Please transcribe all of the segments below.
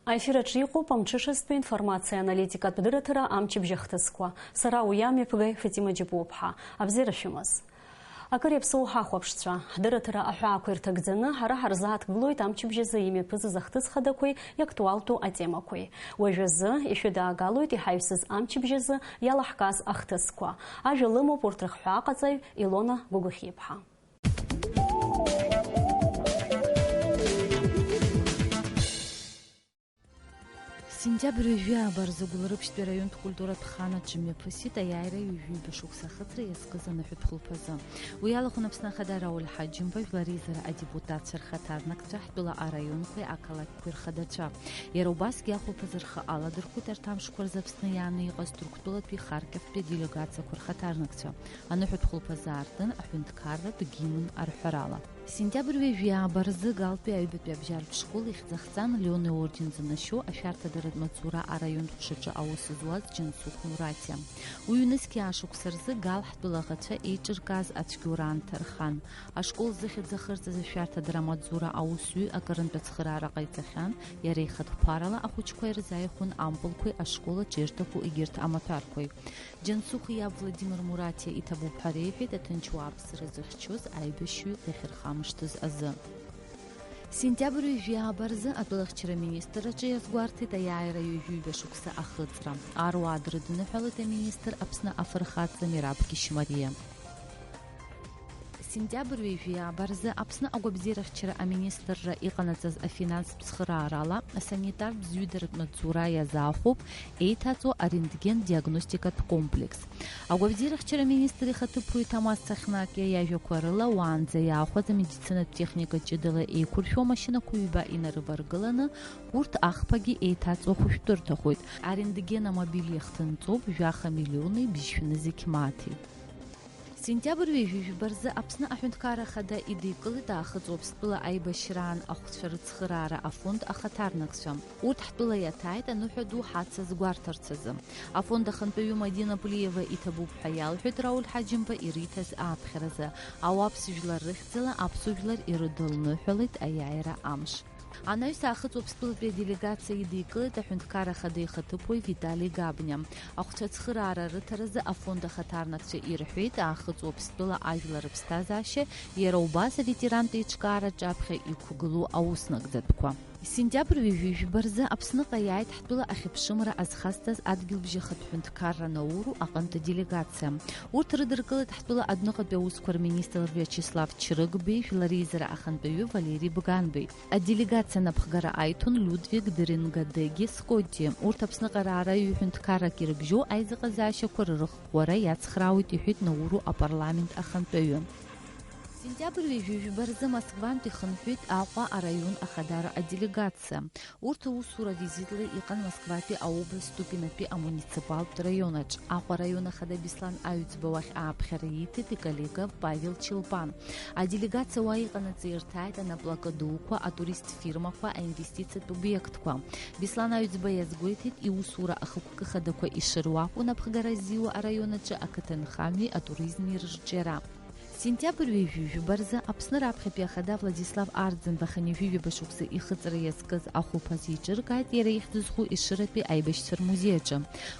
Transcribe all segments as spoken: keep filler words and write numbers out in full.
Аефир аҿы иҟоуп амҽышазтәи информациа аналитикатә дырраҭара амчыбжь ахҭысқәа. Сара уи амҩаԥгаҩ Фатима Џьапуаԥҳа. Абзиара шәымаз. Акыр иаԥсоу ҳахәаԥшцәа, ҳдырраҭара аҳәаақәа ирҭагӡаны ҳара ҳарзааҭгылоит амчыбжь азы имҩаԥызаз ахҭыс хадақәеи иактуалтәу атемақәеи. Уажәазы ишәыдаагалоит иҳаҩсыз амчыбжь азы иалаҳкааз ахҭысқәа. Ажәа лымоуп урҭ рыхҳәааҟаҵаҩ Илона Гәыгәхьиԥҳа. Сентиабр ҩажәи ааба рзы Гәылрыԥшьтәи араионтә культуратә хан аҿы мҩаԥысит аиааира ҩажәи ҩба шықәса ахыҵра иазкыз аныҳәатә хәылԥазы. Уи иалахәын Аԥсны Ахада Рауль Ҳаџьымба, жәлар реизара адепутатцәа, рхаҭарнакцәа, ҳтәыла араионқәеи ақалақьқәеи рхадацәа. Иара убасгьы ахәылԥазы рхы аладырхәит арҭ амшқәа рзы Аԥсны иааны иҟаз Ҭырқәтәылатәи Харкивтәи аделегациақәа рхаҭарнакцәа. Аныҳәатә хәылԥазы аартын аҳәынҭқарратә гимн арҳәарала. Сентиабр ҩажәи ааба рзы Галтәи аҩбатәи абжьаратә школ ихьӡахҵан Леон иорден занашьоу ашәарҭадаратә маҵзура араионтә ҟәшаҿы аус зуаз Џьансух Муратиа. Уи ҩнызқьи аашықәса рзы Гал ҳтәыла аӷацәа еиҿыркааз ацәгьоура аамҭа рхан. Ашкол зыхьӡ ахырҵаз ашәарҭадара амаҵзура аус ҩы акырынтә ацхыраара ҟаиҵахьан, иара ихатә ԥарала ахәыҷқәа ирзааихәон ампылқәеи ашкол аҿы ирҭаху егьырҭ амаҭәарқәеи. Џьансух иаб Владимир Муратиа иҭабуп ҳәа реиҳәеит аҭынч уааԥсыра зыхьчоз аибашьҩы дахьырхамышҭыз азы. Сентиабр ҩажәи ааба рзы атәылахьчара министр аҿы иазгәарҭеит аиааира ҩажәи ҩба шықәса ахыҵра. Аруаа дрыдныҳәалеит аминистр Аԥсны афырхаҵа Мераб Кьышьмариа. Сентиабр ҩажәи ааба рзы Аԥсны агәабзиарахьчара аминистрра иҟанаҵаз афинанстә цхыраарала асанитартә бзиударатә маҵзура иазаахәоуп еиҭаҵуа арентген-диагностикатә комплекс. Агәабзиарахьчара аминистр ихаҭыԥуаҩ Ҭамаз Цахнаки иажәақәа рыла, уаанӡа иаахәаз амедицинатә техника ҷыдала еиқәыршәо амашьынақәа ҩба инарываргыланы, урҭ ахԥагьы еиҭаҵуа хәышәтәы рҭахоит. Арентген амобиль иахҭынҵоуп жәаха миллиони бжьшәны зқьмааҭи. Сентиабр ҩажәи жәба рзы Аԥсны Аҳәынҭқарра Ахада идикылеит Аахыҵ Уаԥстәыла аибашьраан ахәцәа рыцхыраара афонд ахаҭарнакцәа. Урҭ ҳтәыла иаҭааит аныҳәа ду ҳацыз гәарҭарц азы. Афонд ахантәаҩы Мадина Пулиева иҭабуп ҳәа иалҳәеит Рауль Ҳаџьымба ириҭаз ааԥхьаразы. Ауаԥс жәлар рыхьӡала аԥсуа жәлар ирыдылныҳәалеит аиааира амш. Анаҩс Аахыҵ Уаԥстәылатәи аделегациа идикылеит Аҳәынҭқарра Ахада ихаҭыԥуаҩ Витали Габниа. Ахәцәа ацхыраара рыҭаразы афонд ахаҭарнакцәа ирҳәеит, Аахыҵ Уаԥстәыла ажәлар рыԥсҭазаашьа иара убас аветерантә еиҿкаара аҿаԥхьа иқәгылоу ауснагӡатәқәа. Сентиабр ҩажәи жәба рзы Аԥсныҟа иааит ҳтәыла ахьыԥшымра азхазҵаз адгьылбжьахатә ҳәынҭқарра Науру аҟынтә аделегациа. Урҭ рыдыркылеит ҳтәыла адәныҟатәи аусқәа рминистр Виачеслав Чрыгбеи, жәлар реизара ахантәаҩы Валери Бганбеи. Аделегациа напхгара аиҭон Людвиг Дерингадеги Скотти. Урҭ Аԥсныҟа раара ҩы ҳәынҭқаррак ирыбжьоу аизыҟазаашьақәа рырӷәӷәара иацхраауеит, иҳәеит Науру апарламент ахантәаҩы. Сентиабр ҩажәи жәба рзы Москвантә ихынҳәит Аҟәа араион ахадара аделегациа. Урҭ аусура визитла иҟан Москватәи аобласттә Ступинатәи амуниципалтә раионаҿ. Аҟәа араион ахада Беслан Аҩӡба уахь ааԥхьара ииҭеит иколлега Павел Чилпан. Аделегациа уа иҟанаҵы ирҭааит анаплакы дуқәа, атурист фирмақәа, аинвестициатә обиектқәа. Беслан Аҩӡба иазгәеиҭеит, иусура ахықәкы хадақәа ишыруаку напхгара ззиуа араион аҿы ақыҭанхамҩеи атуризми рырҿиара. Сентиабр ҩажәи жәба рзы Аԥсны раԥхьатәи ахада Владислав Арӡынба хынҩажәи ҩба шықәса ихыҵра иазкыз ахәылԥаз еиҿыркааит иара ихьӡ зху Ешыратәи аибашьцәа рмузеи аҿы.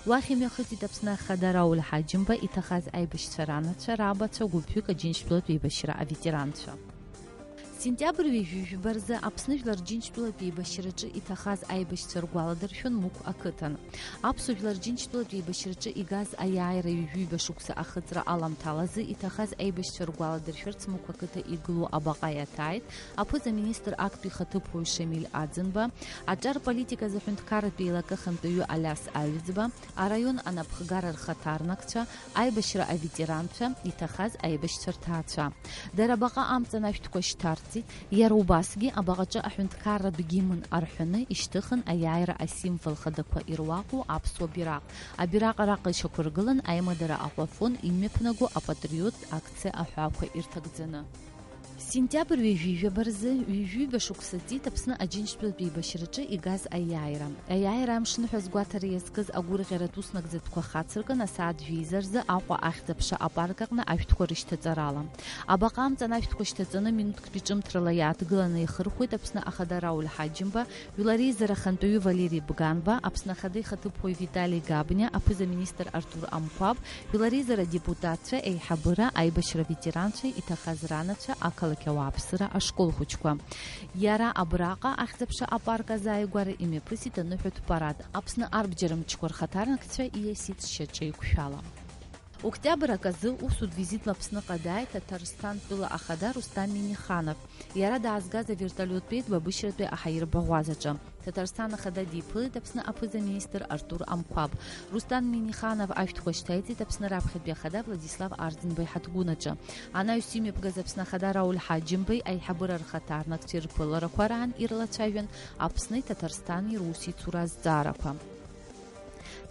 Уахь имҩахыҵит Аԥсны ахада Рауль Ҳаџьымба иҭахаз аибашьцәа ранацәа, рабацәа, гәыԥҩык Аџьынџьтәылатә еибашьра аветеранцәа. Сентиабр ҩажәи жәба рзы Аԥсны Жәлар Џьынџьтәылатә еибашьраҿы иҭахаз аибашьцәа ргәаладыршәон Мықә ақыҭан. Аԥсуа Жәлар Џьынџьтәылатә еибашьраҿы игаз аиааира ҩажәи ҩба шықәса ахыҵра аламҭалазы иҭахаз аибашьцәа ргәаладыршәарц Мықә ақыҭа игылоу абаҟа иаҭааит аԥыза-министр актәи ихаҭыԥуаҩ Шамиль Аӡынба, аҿар политиказы аҳәынҭқарратә еилакы ахантәаҩы Алиас Аҩӡба, араион анапхгара рхаҭарнакцәа, аибашьра аветеранцәа, иҭахаз аибашьцәа рҭаацәа. Дара абаҟа амҵан ашәҭқәа шьҭарҵеит, иара убасгьы абаҟаҿы аҳәынҭқарратә гимн арҳәаны ишьҭыхын аиааира асимвол хадақәа ируаку аԥсуа бираҟ. Абираҟ араҟа ишьақәыргылан аимадара аҟәафон имҩаԥнаго апатриоттә акциа аҳәаақәа ирҭагӡаны. Сентиабр ҩажәи жәаба рзы ҩажәи ҩба шықәса ҵит Аԥсны Аџьынџьтәылатә еибашьраҿы игаз аиааира. Аиааира амш ныҳәа азгәаҭара иазкыз агәырӷьаратә уснагӡатәқәа хацыркын, асааҭ жәеиза рзы Аҟәа Ахьӡ-аԥша апарк аҟны ашәҭқәа рышьҭаҵарала. Абаҟа амҵан ашәҭқәа шьҭаҵаны минуҭктәи ҿымҭрала иааҭгыланы ихырхәеит Аԥсны Ахада Рауль Ҳаџьымба, жәлар реизара ахантәаҩы Валери Бганба, Аԥсны Ахада ихаҭыԥуаҩ Витали Габниа, аԥыза-министр Артур Амқәаб, жәлар реизара адепутатцәа, еиҳабыра, аибашьра аветеранцәа, иҭахаз ранацәа, ақалақь ауааԥсыра, ашкол хәыҷқәа. Иара абраҟа, Ахьӡ-аԥша апарк азааигәара имҩаԥысит аныҳәатә парад. Аԥсны арбџьармчқәа рхаҭарнакцәа ииасит шьаҿа еиқәшәала. Октиабр аказы усутә визитла Аԥсныҟа дааит Ҭаҭарсҭан тәыла ахада Рустам Миниханов. Иара даазгаз авертолиоттәи еиҭбабышьратәи аҳаирбаӷәазаҿы. Ҭаҭарсҭан ахада диԥылеит Аԥсны аԥыза-министр Артур Амқәаб. Рустам Миниханов ашәҭқәа шьҭаиҵеит Аԥсны раԥхьатәи ахада Владислав Арӡынба иҳаҭгәын аҿы. Анаҩс имҩаԥгаз Аԥсны ахада Рауль Ҳаџьымбеи аиҳабыра рхаҭарнакцәеи рԥыларақәа раан ирлацәажәан Аԥсни Ҭаҭарсҭани русеицура азҵаарақәа.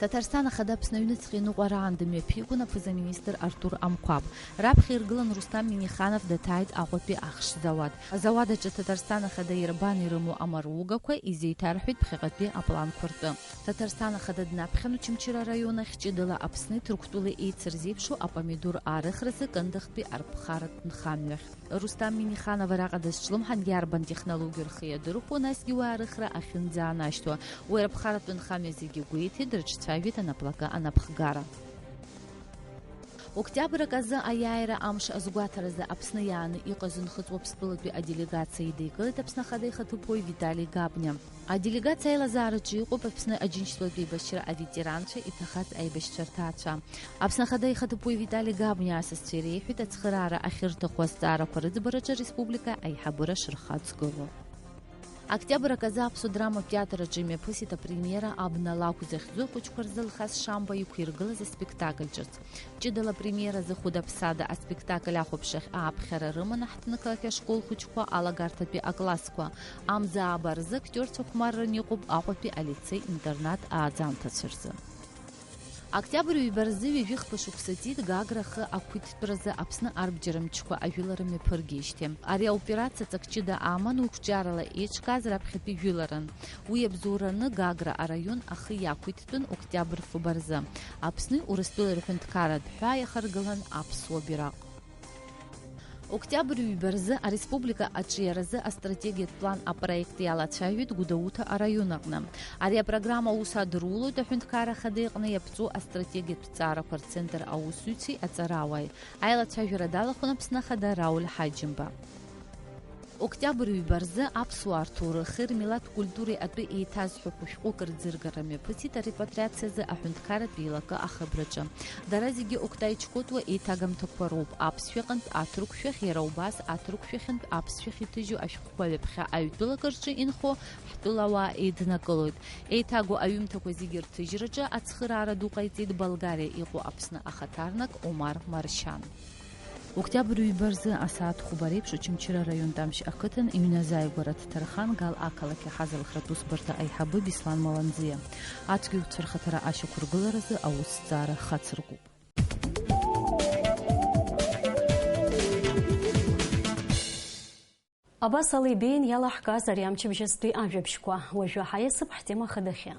Ҭаҭарсҭан ахада Аԥсны аҩныҵҟа иныҟәараан дымҩаԥигон аԥыза-министр Артур Амқәаб. Раԥхьа иргылан Рустам Миниханов даҭааит Аҟәатәи ахш зауад. Азауад аҿы Ҭаҭарсҭан ахада ирбан ирымоу амаругақәа изеиҭарҳәеит ԥхьаҟатәи апланқәа ртәы. Ҭаҭарсҭан ахада днаԥхьан Очамчыра араион ахь ҷыдала Аԥсни Ҭырқәтәылеи еицырзеиԥшу апомидор аарыхразы Кындыхтәи арԥхаратә нхамҩахь. Рустам Миниханов араҟа дазҿлымҳан иарбан технологиа рхы иадырхәо, насгьы уи арыхра ахьынӡаанашьҭуа. Уи арԥхаратә нхамҩа зегьы гәеиҭеит, дрыҿцәажәеит анаплакы анапхгара. Октиабр аказы аиааира амш азгәаҭаразы Аԥсны иааны иҟаз Нхыҵ Уаԥстәылатәи аделегациа идикылеит Аԥсны Ахада ихаҭыԥуаҩ Витали Габниа. Аделегациа аилазаараҿы иҟоуп Аԥсны Аџьынџьтәылатә еибашьра аветеранцәа, иҭахаз аибашьцәа рҭаацәа. Аԥсны Ахада ихаҭыԥуаҩ Витали Габниа асасцәа иреиҳәеит ацхыраара ахьырҭаху азҵаарақәа рыӡбараҿы ареспублика аиҳабыра шырхаҵгылоу. Октиабр аказы Аԥсуа драматә театр аҿы имҩаԥысит апремиера Абна лакә захьӡу ахәыҷқәа рзы Алхас Шамба иқәиргылаз аспектакль ҿыц. Ҷыдала апремиера азы хәыда-ԥсада аспектакль ахәаԥшахь ааԥхьара рыман аҳҭнықалақь ашкол хәыҷқәа алагарҭатәи аклассқәа. Амза ааба рзы актиорцәа хәмарран иҟоуп Аҟәатәи алицеи-интернат ааӡамҭацәа рзы. Октиабр ҩба рзы ҩажәи хԥа шықәса ҵит Гагра ахы ақәиҭтәразы Аԥсны арбџьармчқәа ажәылара мҩаԥыргеижьҭеи. Ари аоперациа ҵак ҷыда аман, уи қәҿиарала еиҿкааз раԥхьатәи жәыларан. Уи иабзоураны Гагра араион ахы иақәиҭтәын октиабр фба рзы Аԥсни Урыстәылеи рҳәынҭқарратә ҳәаа иахаргылан аԥсуа бираҟ. Октиабр ҩба рзы ареспублика аҿиаразы астратегиатә план апроект иалацәажәеит Гәдоуҭа араион аҟны. Ари апрограмма аус адырулоит аҳәынҭқарра ахада иҟны иаԥҵоу астратегиатә ҭҵаарақәа рцентр аусзуҩцәеи аҵарауааи. Аилацәажәара далахәын Аԥсны Ахада Рауль Ҳаџьымба. Октиабр ҩба рзы аԥсуаа рҭоурыхи рмилаҭ культуреи атәы еиҭазҳәақәо шәҟәык рӡыргара мҩаԥысит арепатриациазы аҳәынҭқарратә еилакы ахыбраҿы. Дара зегьы Октай Чкотуа еиҭагамҭақәа роуп, аԥсшәаҟынтә аҭырқәшәахь, иара убас аҭырқәшәахьынтә аԥсшәахь иҭыжьу ашәҟәқәа ҩаԥхьа аҩтәылак рҿы инхо ҳтәылауаа еиднакылоит. Еиҭагоу аҩымҭақәа зегьы рҭыжьраҿы ацхыраара ду ҟаиҵеит Болгариа иҟоу Аԥсны ахаҭарнак Омар Маршьан. Октиабр ҩба рзы асааҭ хәба реиԥш Очамчыра араионтә Амшь ақыҭан иҩназааигәара дҭархан Гал ақалақь аҳазалхратә усбарҭа аиҳабы Беслан Маланӡиа. Ацәгьоуцәа рхаҭара ашьақәыргыларазы аусҭҵаара хацыркуп. Абас ала ибеин иалаҳкааз ари амчыбжьазтәи ажәабжьқәа. Уажәы ҳаиасып ҳтема хадахьы.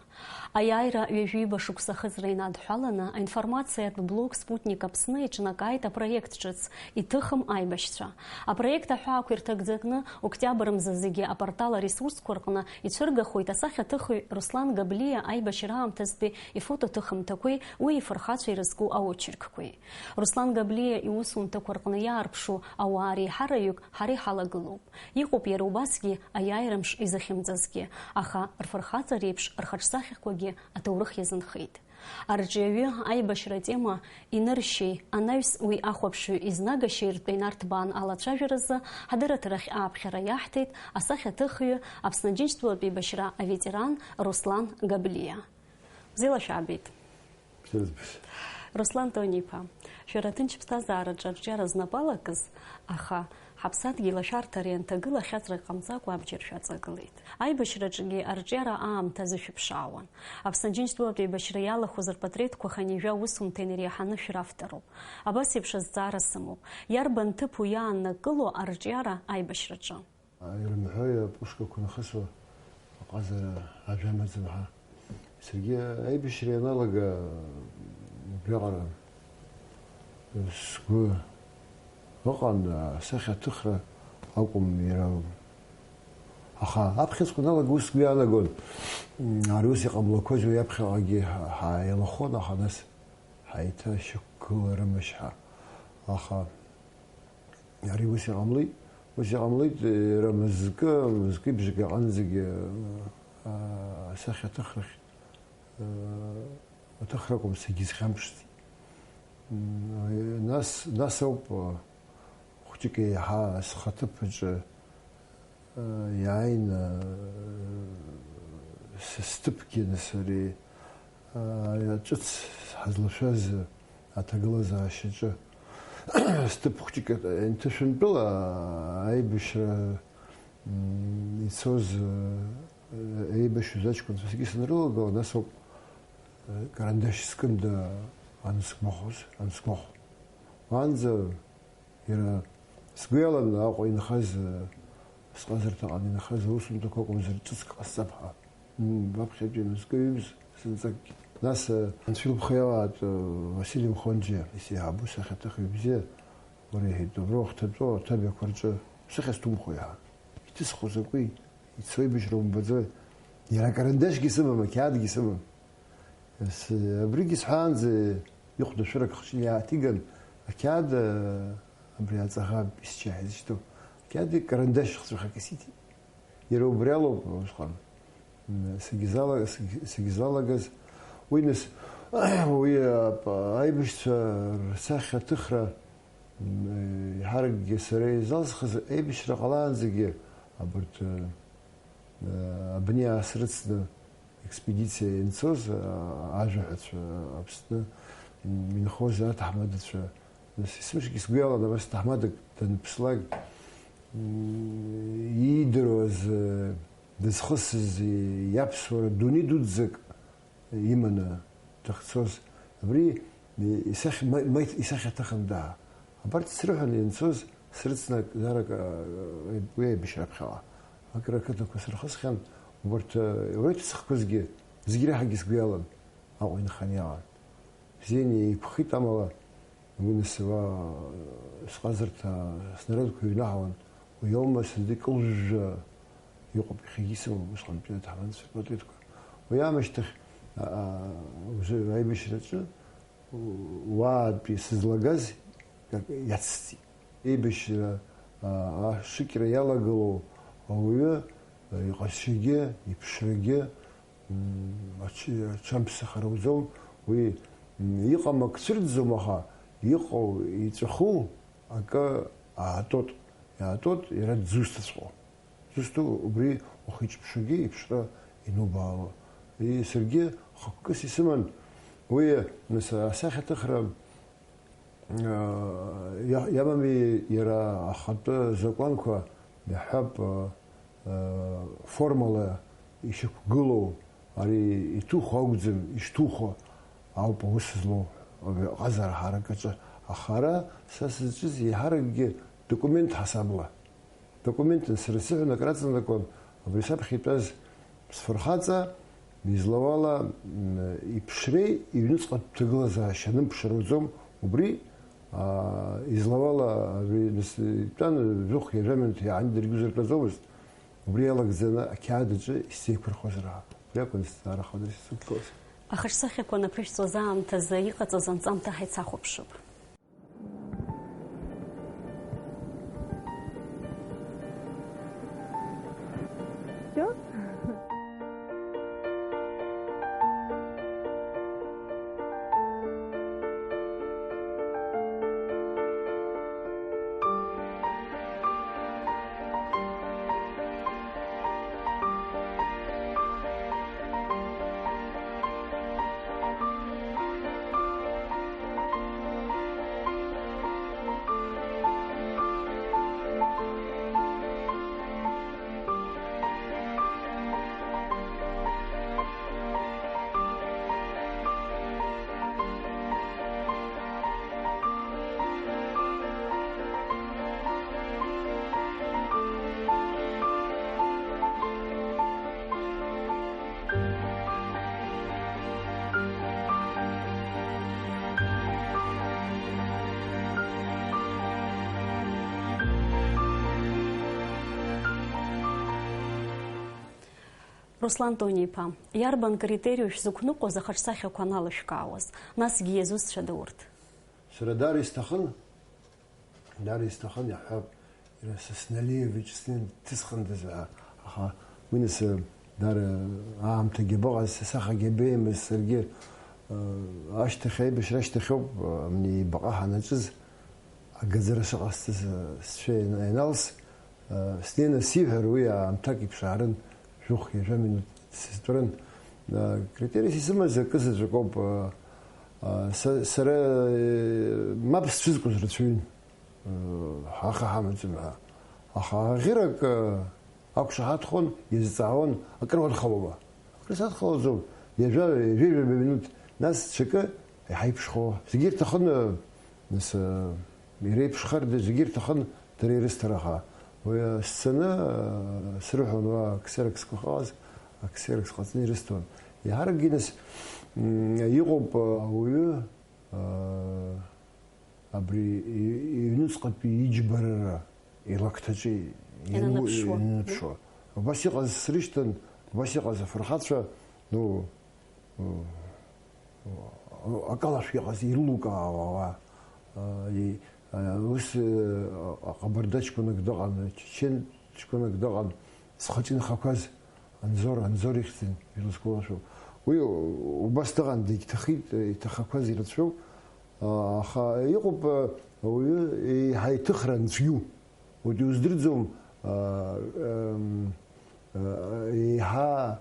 Аиааира ҩажәи ҩба шықәса ахыҵра инадҳәаланы, аинформациатә блог Спутник Аԥсны иҿнакааит апроект ҿыц, Иҭыхым аибашьцәа. Апроект аҳәаақәа ирҭагӡаны, октиабр мза зегьы апортал аресурсқәа рҟны ицәыргахоит асахьаҭыхҩы Руслан Габлиа аибашьра аамҭазтәи ифотоҭыхымҭақәеи уи ифырхацәеи ирызку аочеркқәеи. Руслан Габлиа иусумҭақәа рҟны иаарԥшу ауаа реиҳараҩык ҳара иҳалагылоуп. Иҟоуп иара убасгьы аиааира мш изахьымӡазгьы, аха рфырхаҵа реиԥш рхаҿсахьақәагьы аҭоурых иазынхеит. Арҿиаҩы аибашьра атема иныршьеи, анаҩс уи ахәаԥшҩы изнагашьеи ртәы инарҭбаан алацәажәаразы ҳадырраҭарахь ааԥхьара иаҳҭеит асахьаҭыхҩы, Аԥсны Аџьынџьтәылатә еибашьра аветеран Руслан Габлиа. Бзиала шәаабеит. Бзиа збаша. Руслан Тониԥа, шәара аҭынч ԥсҭазаараҿы арҿиара знапы алакыз, аха Ҳаԥсадгьыл ашәарҭара ианҭагыла, ахьаҵра ҟамҵакәа абџьар шәаҵагылеит. Аибашьраҿгьы арҿиара аамҭа азышәыԥшаауан. Аԥсны Џьынџьтәылатә еибашьра иалахәыз рпатреҭқәа хынҩажәа усумҭа инареиҳаны шәыравторуп. Абас еиԥш азҵаара сымоуп. Иарбан ҭыԥу иааннакыло арҿиара аибашьраҿы? Ирымҳәои апушкақәа нахысуа аҟазара ажәа амаӡам ҳәа? Саргьы аибашьра ианалага убриаҟара сгәы ыҟан, асахьаҭыхра акәым иара. Аха аԥхьаҵәҟьа аналага ус сгәы иаанагон, ари ус иҟамлақәаз уи аԥхьаҟагьы ҳа-, ҳаилахон, аха нас ҳаиҭашьақәгыларымашь ҳәа. Аха ари ус иҟамлеит, ус иҟамлеит, иара мызкы, мызкы-бжакы аҟынӡагьы, аа, асахьаҭыхрахь, аа, аҭыхра акәым, сагьизхьамԥшӡеит. М, нас, нас ауп, аа, хәыҷык еиҳа схаҭыԥ аҿы, аа, иааины, аа, сысҭыԥгьы, нас ари, аа, ари аҿыц ҳазлашәаз аҭагылазаашьаҿы сҭыԥ хәыҷык инҭышәынтәыла аибашьра, м, ицоз, э, еибашьыз аҷкәынцәа сгьы санрылагала, нас ауп, э, Карандашь Скында ансгәахәоз, ансгәахә. Уаанӡа иара сгәы иалан Аҟәа инхаз, э, сҟазарҭаҟны инхаз аусумҭақәа акәымзар ҿыцк ҟасҵап ҳәа. М, аԥхьатәи амызкы ҩымз зынӡакгьы. Нас, э, анцәа илԥха иалаат, э, Василий Мхонџьиа, исеиҳабу сахьаҭыхҩы бзиа, уара иҳәеит, убра ухҭатәоу аҭабиақәа рҿы усыхьӡ ҭумхо иаҳа. Иҭысхуа закәи? Ицо ибжьра умбаӡои? Иара акарандашьгьы сымам, ақьаадгьы сымам. Ес-, абригьы сҳәаанӡа ихәда шәырак хҿны иааҭиган, ақьаад, э, абри аҵаӷа исчаҳәа изышьҭоу, ақьаад карандашь хцәахак исиҭеит. Иара убри алоуп усҟан, м, сагьзала-, сагь-, сагьзалагаз. Уи нас, уи, а, аибашьцәа рсахьа аҭыхра, м, еиҳаракгьы сара изалсхыз аибашьра ҟалаанӡагьы абарҭ, э, э, абни аасрыцны, експедициа ианцоз, а, ажәаҳәацәа Аԥсны, м, инхоз аҭаҳмадацәа, нас есымшагьы сгәы иалан, абас ҭаҳмадак даныԥслак, м, иидыруаз, э, дызхысыз, иаԥсуара дунеи дуӡӡак иманы дахьцоз. Абри исахь-, ма-, ма-, исахьаҭыхын даа. Абарҭ срыҳәан ианцоз срыцны акзарак, а, уи аибашьра аԥхьаҟа. Агра ақыҭақәа сырхысхьан, убарҭ, а, урҭ сыхқәазгьы, зегь реиҳагьы сгәы иалан, Аҟәа инханы иаауан. Бзианы еиқәхеит, амала уи нас уа, а, сҟазарҭа снародқәа иҩнаҳауан, уи аума сынтәа икылжәжәа иҟоуп, иахьагьы исымоуп усҟантәи аҭаҳмадцәа патреҭқәа. Уи аамышьҭахь, а, а, уже аибашьраҿы уаатәи сызлагаз иацсҵеит. Еибашьра, а, ашыкьра иалагылоу ауаҩы, а, иҟазшьагьы, иԥшрагьы, м, аҽ-, аҽамԥсахыр ауӡом. Уи, м, иҟам ак цәырӡӡом, аха иҟоу, иҵәаху акы аатәоит. Иаатәоит, иара дзусҭаҵәҟьоу. Зусҭоу убри ухиҿԥшугьы иԥшра инубаало. И, саргьы хықәкыс исыман уи, нас, асахьаҭыхра, а, иа-, иамами иара ахатәы закәанқәа, иаҳҳәап, а, а, формала ишьақәгылоу, ари иҭухуа акәӡам, ишьҭухуа ауп аус злоу, абри аҟазара ҳаракаҿы. Аха ара са сызҿыз еиҳаракгьы документ ҳасабла. Документын сара сзыҳәан акраҵанакуан абри саԥхьа итәаз сфырхаҵа, излауала, м, иԥшреи иҩныҵҟатә ҭагылазаашьа анымԥшыруаӡом, убри, аа, излауала абри нас итәан, жәохә иажәаминуҭ иааны дыргьы узыртәаӡомызт, убри иалагӡаны ақьаад аҿы исзеиқәырхозар ҳәа. Убри акәын зҵаара хадас исықәгылаз. Ахаҿсахьақәа анаԥышәҵоз аамҭазы иҟаҵаз анҵамҭа ҳаицахәаԥшып. Всё? Руслан Тониа-иԥа, иарбан критериу шәзықәныҟәоз ахаҿсахьақәа аналышәкаауаз, насгьы иазусҭцәада урҭ? Сара даара исҭахын, даара исҭахын, иаҳҳәап, иара Сасналиевич снеин дҭысхындаз ҳәа, аха уи нас, даара аамҭагьы абаҟаз, сасахьагьы абеимыз, саргьы, э, ашьҭахь, аибашьра ашьҭахьоуп, э, абни баҟа ҳанаҿыз, агаӡара шыҟасҵаз, э, сцәа иан-, ианалс, э, снеины сиҳәар, уи аамҭак иԥшаарын, жәохә ҩажәа минуҭ сызтәарын. Э, критериас исымаз акы заҵәык ауп, э, э, са, сара, э, мап сцәызкуаз рацәаҩын, э, ҳаха ҳамаӡам ҳәа. Аха аӷьырак, э, Ақәшаҳаҭхон, иазҵаауан, акыр уадхалома? Акыр садхалаӡом, ҩажәа, ҩажәа минуҭ, нас ҽакы иҳаиԥшхо. Зегьы ирҭахын, нас, иреиԥшхар, зегьы ирҭахын дара ирысҭар, аха уи сцаны, срыҳәон уа аксероксқәа ҟалаз, аксерокс ҟаҵаны ирысҭон. Еиҳаракгьы, нас, м, иҟоуп ауаҩы, а, абри и-, иҩныҵҟатәи иџьбарара илакҭаҿы иану-, Инаныԥшуа. Инаныԥшуа. Убас иҟаз срышьҭан, убас иҟаз афырхацәа, ну, у-, у-, акалашәа иҟаз, ирылукаауа ауаа. А, и-, а, ус, э, а, ҟабарда ҷкәынак дыҟан, чечен ҷкәынак дыҟан, зхаҿы инхақәаз. Анзор, Анзор ихьӡын, илызкылашәо. Уи убас дыҟан, дегьҭахеит, иҭахақәаз ирацәоуп. Аха иҟоуп, ауаҩы еиҳа иҭыхра анцәгьоу. Уи уздырӡом, еиҳа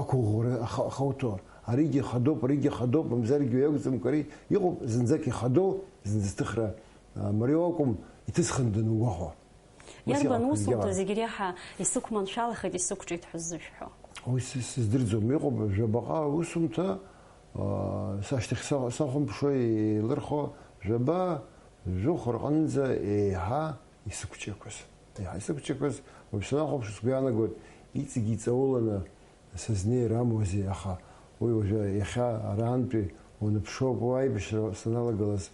ақәыӷәӷәара ахауҭәо. Аригьы хадоуп, аригьы хадоуп, мамзаргьы уи акәӡамкәа, ари иҟоуп зынӡак ихадоу, зынӡа зҭыхра мариоу акәым, иҭысхын данугәахәуа. Ус Иарбан иҟақәаз усумҭоу иҟан. Зегь реиҳа исықәманшәалахеит, исықәҿиеит ҳәа ззышәҳәо? Уи сы-, сыздырӡом, иҟоуп жәабаҟа усумҭа, аа, сашьҭахь са-, сахәамԥшуа еилырхо жәаба, жәохә рҟынӡа еиҳа исықәҿиақәаз. Еиҳа исықәҿиақәаз, уажә санахәаԥш, сгәы иаанагоит, иҵегь иҵауланы сызнеир амуазеи, аха уи уажәы иахьа арантәи уаныԥшуа, уи аибашьра саналагалаз,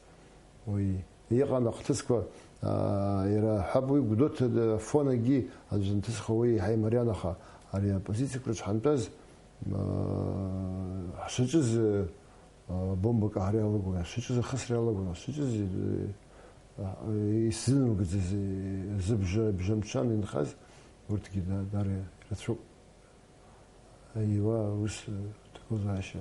уи иҟан ахҭысқәа, аа, иара ҳәап, уи Гәдоуҭа афонагьы аӡә данҭысха, уи еиҳа имариан, аха ари апозициақәа рҿы ҳантәаз, аа, ҳшаҿыз, аа, бомбак аара иалагон, ҳшаҿыз ахысра иалагон, ҳшаҿыз, аа, исзынамгаӡаз, зыбжа, бжамҽан инхаз, урҭгьы да-, даара ирацәоуп. Аиуа, ус, э, ҭагылазаашьа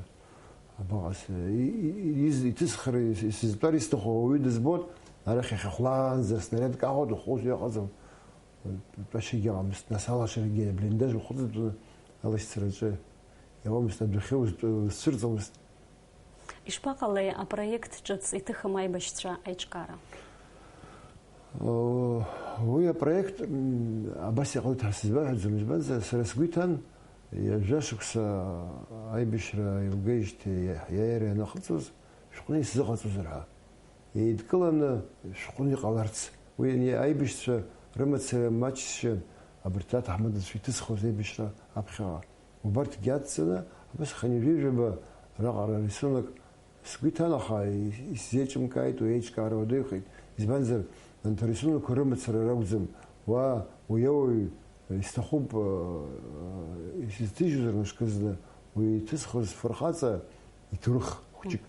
абаҟаз, э, и-, и-, из-, иҭысхра ис-, исызтәар исҭаху ауаҩы дызбоит, арахь иахьа хәлаанӡа снарядк аҟоуп, ухәыцуа иҟаӡам. Тәашьагьы ыҟамызт, нас алашарагьы аблиндаж ухыҵыртәаны алашьцараҿы иауамызт, адәахьы узтәы-, узцәырҵуамызт. Ишԥаҟалеи апроект ҿыц иҭыхым аибашьцәа аиҿкаара? О, уи апроект, м, абас иҟалеит ҳәа сызбаҳәаӡом, избанзар, сара сгәы иҭан, ҩажәа шықәса аибашьра еилгеижьҭеи иа-, иааира ианаҟарҵоз, шәҟәны исзыҟаҵозар ҳәа. Еидкыланы шәҟәны иҟаларц. Уи ани аибашьцәа рымацара маҷшьын, абарҭ аҭаҳмадацәа иҭысхуаз аибашьра аԥхьаҟа. Убарҭгьы адҵаны, абас хынҩажәижәаба раҟара рисунок сгәы иҭан, аха исзеиҿымкааит, уи аиҿкаара уадаҩхеит. Избанзар, анҭ арисунокқәа рымацара ракәӡам, уа уи ауаҩ исҭахуп, исызҭыжьызар мышкызны, уи иҭысхыз фырхаҵа иҭоурых хәҷык,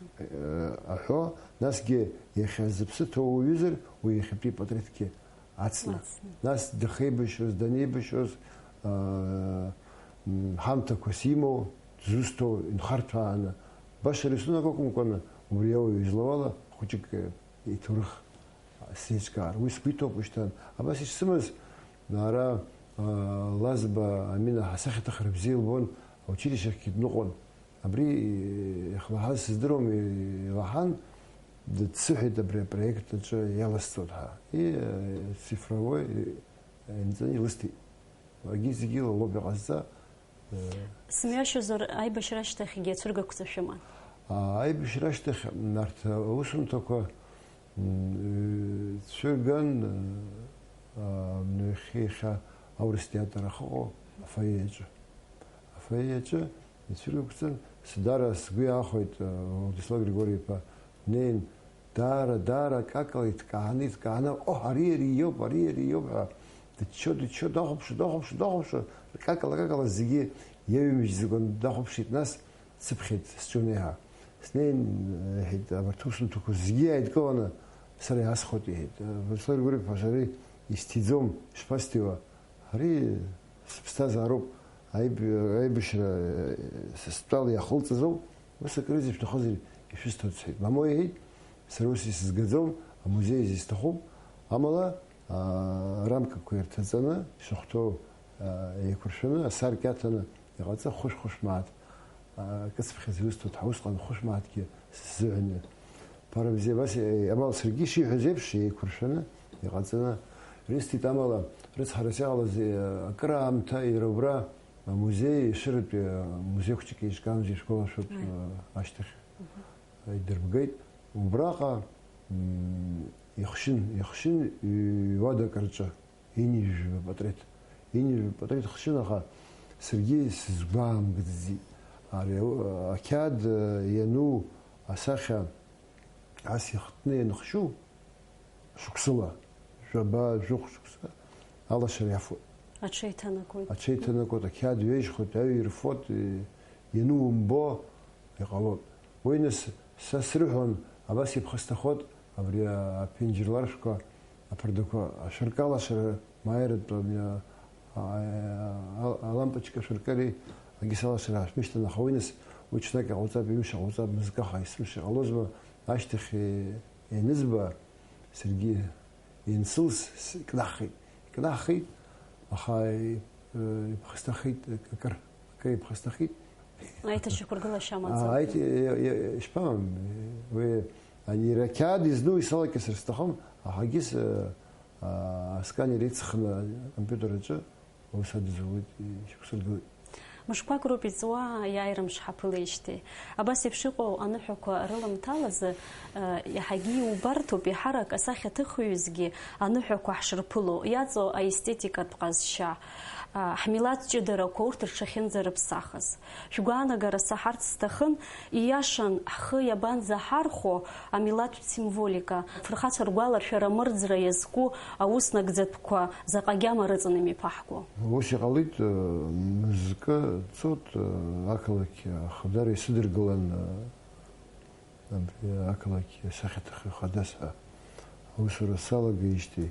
аҳәо, насгьы иахьа зыԥсы ҭоу уаҩызар, уи иахьатәи ипатреҭгьы ацны. Ацны. Нас дахеибашьуаз, данеибашьуаз, аа, м, ҳамҭақәас имоу, дзусҭоу инхарҭәааны, баша рисунок акәымкәаны, убри ауаҩы излауала хәыҷык, э, иҭоурых сзеиҿкаар. Уи сгәы иҭоуп ушьҭан. Абас ишсымаз, ара, аа, Лазба Амина ҳасахьаҭыхра бзиа илбон, аучилишьчахьгьы дныҟәон. Абри иахлаҳаз сыздыруам, илаҳан, дсыҳәеит абри апроект аҿы иаласҵоит ҳәа. И, э, цифровой, э, инҵаны илысҭеит. Уаргьы зегьы лалоуп иҟазҵа, э. Сымҩашьозар, аибашьра ашьҭахьгьы ацәыргақәҵа шәыман? А, аибашьра ашьҭахь, м, арҭ аусумҭақәа, м, э, цәырган, э, а, ҩахьхьи иахьа аурыс театр ахьыҟоу афоиеаҿы. Афоиеаҿы ицәыргақәҵан, сдара сгәы иаахәеит, э, Владислав Григори-иԥа днеин, даара, даара акакала иҭкааны, иҭкааны, оҳ, ари, ари иоуп, ари, ари иоуп ҳәа, Дыччо, дыччо, дахәаԥшуа, дахәаԥшуа, дахәаԥшуа, ркакала, ркакала зегьы иаҩмыжьӡакәа дахәаԥшит, нас дсыԥхьеит сҿы анеиҳа. Снеин, иҳәеит, абарҭ аусумҭақәа зегьы иааидкыланы сара иаасхәоит, иҳәеит. Руслан Григорьевич, ари исҭиӡом, ишԥасҭиуа? Ари сыԥсҭазаароуп, аиб-, аибашьра, са стәала иахылҵыз ауп, ус акрыӡа ишәҭахызар ишәысҭоит, сҳәеит. Мамоу, иҳәеит, сара ус исызгаӡом, амузеи азы исҭахуп, амала, аа, рамкақәа ирҭаҵаны, ишахәҭоу, аа, еиқәыршәаны, асаркьа аҭаны иҟаҵа, хәышә-хәышә мааҭ, аа, кыцԥхьаӡа иусҭоит ҳәа усҟан хәышә мааҭгьы сзыҳәаны. Ԥара бзиа, абас, е, амал саргьы ишиҳәаз еиԥш, еиқәыршәаны иҟаҵаны ирысҭеит, амала рыцҳарас иҟалаз, е, акыраамҭа иара убра амузеи, Ешыратәи амузеи хәҷык еиҿкаамзи шәгәалашәоит, Аи. Э, ашьҭахь, Мгм. Э, идырбгеит. Убраҟа, м, ихшьын, ихшьын ҩ-, ҩ-, ҩадак рҿы, ҩынҩажәаба патреҭ. Ҩынҩажәаба патреҭ хшьын, аха саргьы сызгәаамгӡеит. Ари, э, ақьаад, э, иану асахьа ас ихтны ианхшьу, шықәсыла, жәаба, жәохә шықәса алашара иафоит. Аҽеиҭанакуеит. Аҽеиҭанакуеит, ақьаад ҩежьхоит, аҩ ирфоит, и-, ианумбо иҟалоит. Уи нас са срыҳәон, абас иԥхасҭахоит абри аԥенџьыр ларшәқәа, аԥардақәа, ашәыркы алашара мааиратәы абри а-, а-, а-, алампочка ашәыркыреи агьыс алашара аашәмышьҭын, аха уи нас уи ҽнак иҟауҵап, ҩымш иҟауҵап, мызкы аха есымша иҟалозма, ашьҭахь, е-, Ианызба, саргьы иансылс, с-, икнаҳхит. Икнаҳхит, аха, э, иԥхасҭахеит, акыр, акыр иԥхасҭахеит. Аиҭашьақәыргылашьа амаӡам. Аа, аит-, е-, е-, е-, ишԥамам, уи, ани, иара ақьаад изну исалакьысыр сҭахым, аха егьыс, э, а, асканер иҵхны акомпиутер аҿы Аус адызулеит, ишьақәсыргылеит. Мышқәак роуп иҵуа, аиааира мш ҳаԥылеижьҭеи. Абас еиԥш иҟоу аныҳәақәа рыламҭалазы, э, иаҳагьы иубарҭоуп, еиҳарак асахьаҭыхҩызгьы аныҳәақәа ҳшырԥыло, иаҵоу аестетикатә ҟазшьа, э, ҳмилаҭ ҷыдарақәа урҭ рҽахьынӡарыԥсахыз. Шәгәаанагара саҳарц сҭахын, ииашан, ҳхы иабанӡаҳархәо, амилаҭтә символика, афырхацәа ргәаларшәара амырӡра иазку аус нагӡатәқәа заҟа агьама рыҵаны имҩаԥаҳго. Ус иҟалеит, э, мызкы цот, э, ақалақь ахадара исыдыргылан, э, абри ақалақь асахьаҭыхҩы хадас ҳәа аусура салагеижьҭеи,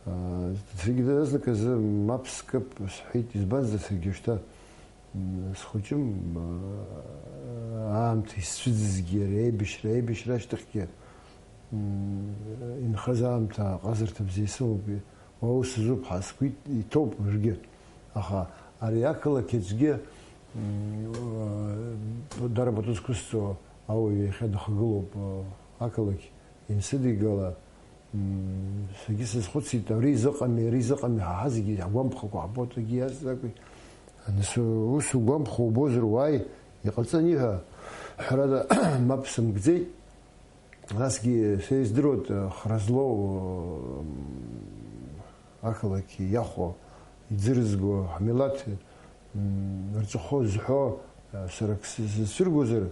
аа, саргьы дара знык азы мап скып сҳәеит, избанзар, саргьы шьҭа, м, схәыҷым, аа, аамҭа исцәыӡызгьы, ари аибашьра, аибашьра ашьҭахьгьы, м, инхаз аамҭа аҟазарҭа бзиа сымоуп, уа ус азуп ҳәа сгәы иҭоуп уажәгьы. Аха ари ақалақь аҿгьы, м, дара пату зқәысҵо ауаҩы иахьа дахагылоуп, ақалақь иансыдигала, м, саргьы сазхәыцит, ари изыҟами, ари изыҟами, ҳа, ҳа зегьы ҳгәамԥхакәа ҳбоит, акгьы иазҵаакәа. Нас ус угәамԥхо убозар, уааи, иҟаҵа аниҳәа, ҳәарада, мап сымкӡеит. Насгьы сеиздыруеит, хра злоу, м, ақалақь иахәо, иӡырызго, ҳмилаҭ, м, рҵәахо зҳәо, сара акы сзацәыргозар,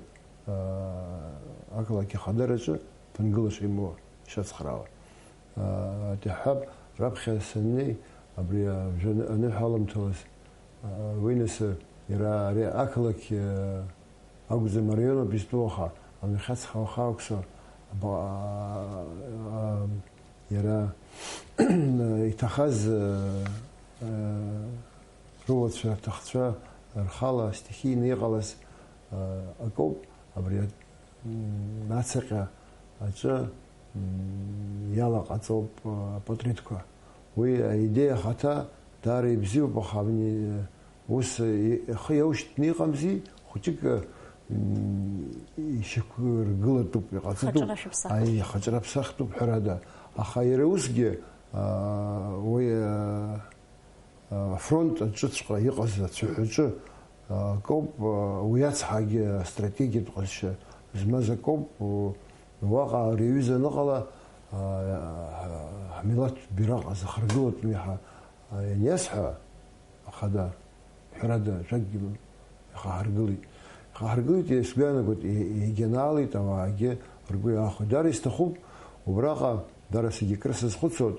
ақалақь ахадараҿы ԥынгылаша имоуа ишацхраауа. Аҭаҳәап, раԥхьа саннеи, абри абжа аныҳәа аламҭалаз, уи нас иара ари ақалақь акәӡам, араионуп изтәу, аха амҩахьаҵха уаха акәзар, аба-, а, а, иара иҭахаз, а, а, рыуацәа, рҭахцәа рхала стихийны иҟалаз, а, акоуп, абри, м, ацаҟьа аҿы, м, иалаҟаҵоуп, а, апатреҭқәа. Уи аидеиа ахаҭа даара ибзиоуп, аха абни, ус, и-, ихы иаушьҭны иҟамзи, хәыҷык, м, ишьақәыргылатәуп, иҟаҵатәуп. Хаҿра шәыԥсахтәуп. Аи, хаҿра ԥсахтәуп, ҳәарада. Аха иара усгьы, а, уи, а, афронт аҿыҵәҟьа иҟаз ацәаҳәаҿы, а, акоуп, а, уи ацҳагьы астратегиатә ҟазшьа змаз акоуп, у-, уаҟа ари аҩыза аныҟала, а, ҳмилаҭтә бираҟ азахаргылатәны иаҳа, а, ианиасҳәа, ахада, ҳәарада, ажәакгьы ихаҳаргылеит. Ихаҳаргылеит, сгәы иаанагоит, и-, егьанаалеит, ауаагьы ргәы иаахәеит. Даара исҭахуп, убраҟа, даара саргьы акыр сазхәыцуан,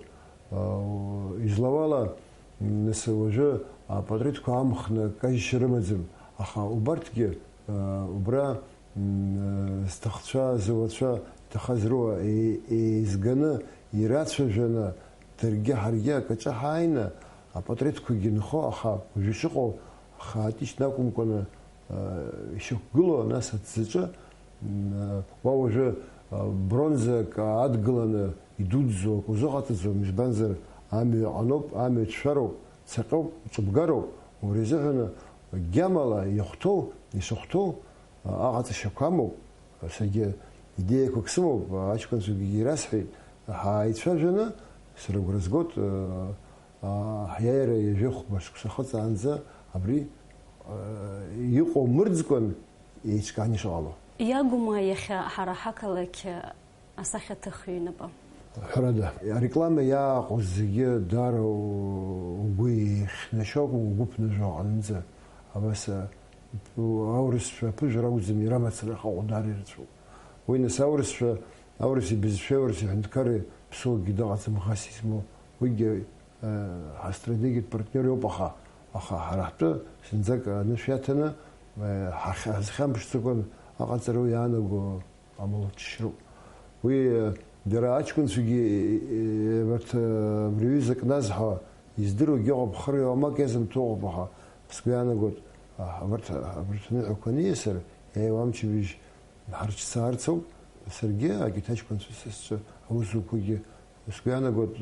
Излауала, нас уажәы апатреҭқәа амхны кажьшьа рымаӡам, аха убарҭгьы, убра, зҭахцәа, зауацәа, иҭахаз руа еизганы, ирацәажәаны, даргьы ҳаргьы акаҿы ҳааины, апатреҭқәагьы нхо, аха уажәы ишыҟоу хаатәы ишьҭнакәымкәаны, ишьақәгылоу, нас аҭӡаҿы, уа уажәы, бронзак адгыланы идуӡӡо акы узыҟаҵаӡом, избанзар, амҩа ҟаноуп, амҩа ҭшәароуп, цаҟьоуп, ҿыбгароуп, уара изыҳәаны гьамала иахәҭоу, ишахәҭоу, аҟаҵашьақәа амоуп, саргьы идеиақәак сымоуп, аҷкәынцәагьы ирасҳәеит, ҳааицәажәаны, сара агәра згоит, ҳиааира ҩажәи хәба шықәса ахыҵаанӡа абри иҟоу мырӡкәан еиҿкаан ишыҟало. Иагума иахьа ҳара ҳақалақь асахьаҭыхҩы инапы? Ҳәарада, ареклама иааҟоу зегьы даара угәы еихьнашьо акәым, угәы ԥнажәо аҟынӡа. Абас, а, аурысшәа аԥыжәара акәӡам, иара мацара ахаҟәыдаара ирацәоуп. Уи нас аурысшәа, аурыс ибызшәеи аурыс иҳәынҭқарреи ԥсуакгьы дыҟаӡам ӷас измоу. Уигьы, а, ҳастратегиатә партниор иоуп, аха, аха ҳара ҳтәы зынӡак анышә иаҭаны, а, ҳахь-, ҳазхьамԥшӡакәан аҟаҵара уи иаанаго амала џьшьароуп. Уи, э, дара аҷкәынцәагьы, э, э, абарҭ, э, абри аҩыза кназҳәа издыруагьы ыҟоуп, хырҩа уамак иазымҭо ыҟоуп, аха сгәы иаанагоит, а, абарҭ, абарҭ аныҳәақәа аниасыр, иааиуа амчыбжь ҳарҿцаарц ауп, саргьы, агьырҭ аҷкәынцәа сасцәа аусзуҩқәагьы Сгәы иаанагоит,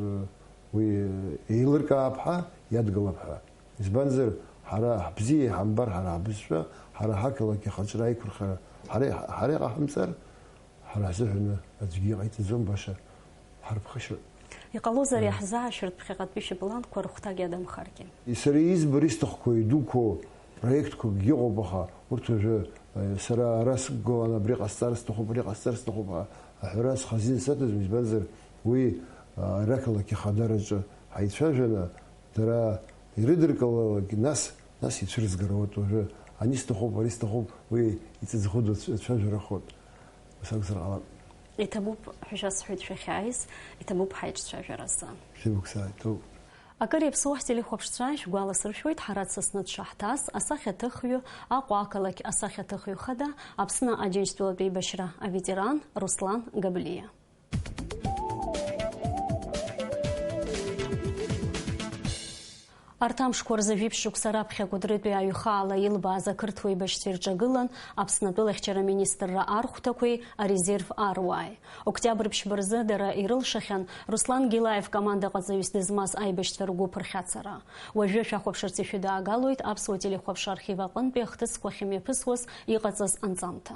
уи еилыркаап ҳәа, иадгылап ҳәа. Избанзар, ҳара ҳбзиа иҳамбар, ҳара ҳбызшәа, ҳара ҳақалақь ахаҿра аиқәырхара ҳара, ҳара иҟаҳамҵар, ҳара ҳзыҳәаны аӡәгьы иҟаиҵаӡом, баша ҳарԥхашьоит. Иҟалозар, М. иаҳзаашәыртә ԥхьаҟатәи шәыпланқәа рыхәҭак иадамхаргьы. Сара избо, исҭахқәоу, идуқәоу проектқәакгьы ыҟоуп, аха урҭ уажәы, э, сара ара сықәгылан, абри ҟасҵар сҭахуп, ари ҟасҵар сҭахуп ҳәа аҳәара схы азин саҭаӡом, избанзар, уи, а, арақалақь ахадараҿы ҳаицәажәаны, дара ирыдыркылалак, нас, нас ицәырызгар ауеит уажәы. Ани сҭахуп, ари сҭахуп, уи иҵыҵӷәы ацәажәара ахоит. Ус акәзар ҟалап. Иҭабуп ҳәа шәасҳәоит шәахьааиз, иҭабуп ҳаиҿцәажәаразы. Шәыбыԥсааит, ҭоуп. Акыр иаԥсоу ҳтелехәаԥшцәа, ишәгәаласыршәоит, ҳара дсасны дшаҳҭаз асахьаҭыхҩы, Аҟәа ақалақь асахьаҭыхҩы хада, Аԥсны Аџьынџьтәылатә еибашьра аветеран Руслан Габлиа. Арҭ амшқәа рзы жәиԥшь шықәса раԥхьа Кәыдрытәи аҩхаала илбааз ақырҭуа еибашьцәа ирҿагылан Аԥсны атәылахьчара министрра архәҭақәеи арезерв аруааи. Октиабр ԥшьба рзы дара ирылшахьан Руслан Гилаев командаҟаҵаҩыс дызмаз аибашьцәа ргәыԥ рхьацара. Уажәы шәахәаԥшырц ишәыдаагалоит аԥсуа телехәаԥшра архив аҟынтәи ахҭысқәа ахьымҩаԥысуаз иҟаҵаз анҵамҭа.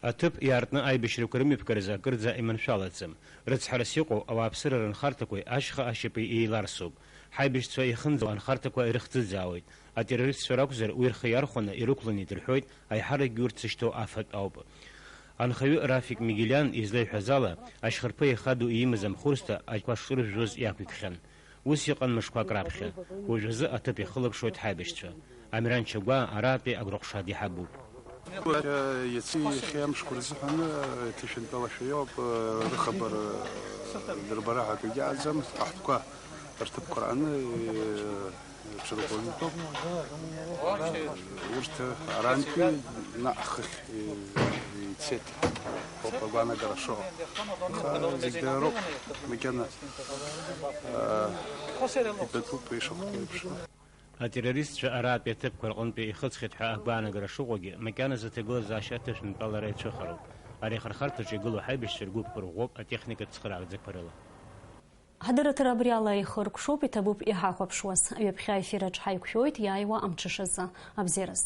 Аҭыԥ иаартны аибашьрақәа рымҩаԥгаразы акырӡа иманшәалаӡам. Рыцҳарас иҟоу ауааԥсыра рынхарҭақәеи ашьха ашьапи еиларсуп. Ҳаибашьцәа иахынӡауа анхарҭақәа ирыхӡыӡаауеит. Атеррористцәа ракәзар, уи рхы иархәаны ирықәланы идырҳәоит, аиҳаракгьы урҭ зышьҭоу афатә ауп. Анхаҩы Рафик Мигелиан излеиҳәаз ала, ашьхарԥы еиха ду иимаз амхурсҭа аџьқәа шыржәуаз иақәикхьан. Ус иҟан мышқәак раԥхьа. Уажәазы аҭыԥ иахылаԥшуеит ҳаибашьцәа. Амиран Чагәаа аратәи агәырҟәшад иҳабуп. Иацы иахьа амшқәа рзыҳәан ҭышәынтәалашәа иоуп, рыхабар дырбара ҳәа акгьы аӡам, аҳҭқәа рҭыԥқәа рааны, Ҽырӷәӷәантәоуп. Урҭ арантәи наҟ хыхь ицеит ҳәоуп агәаанагара шыҟоу. Аха зегь даароуп, макьана, аа, итәатәуп ишахәҭоу еиԥш. Атеррористцәа аратәи аҭыԥқәа рҟынтәи ихыҵхьеит ҳәа агәаанагара шыҟоугьы, макьаназы аҭагылазаашьа аҭышәынтәалара иацәыхароуп. Ари ахырхарҭаҿы игылоу ҳаибашьцәа ргәыԥқәа рӷәӷәоуп атехникатә цхыраагӡақәа рыла. Ҳдырраҭара абри ала ихыркәшоуп, иҭабуп иҳахәаԥшуаз. Ҩаԥхьа аефир аҿы ҳаиқәшәоит иааиуа амҽышазы. Абзиараз.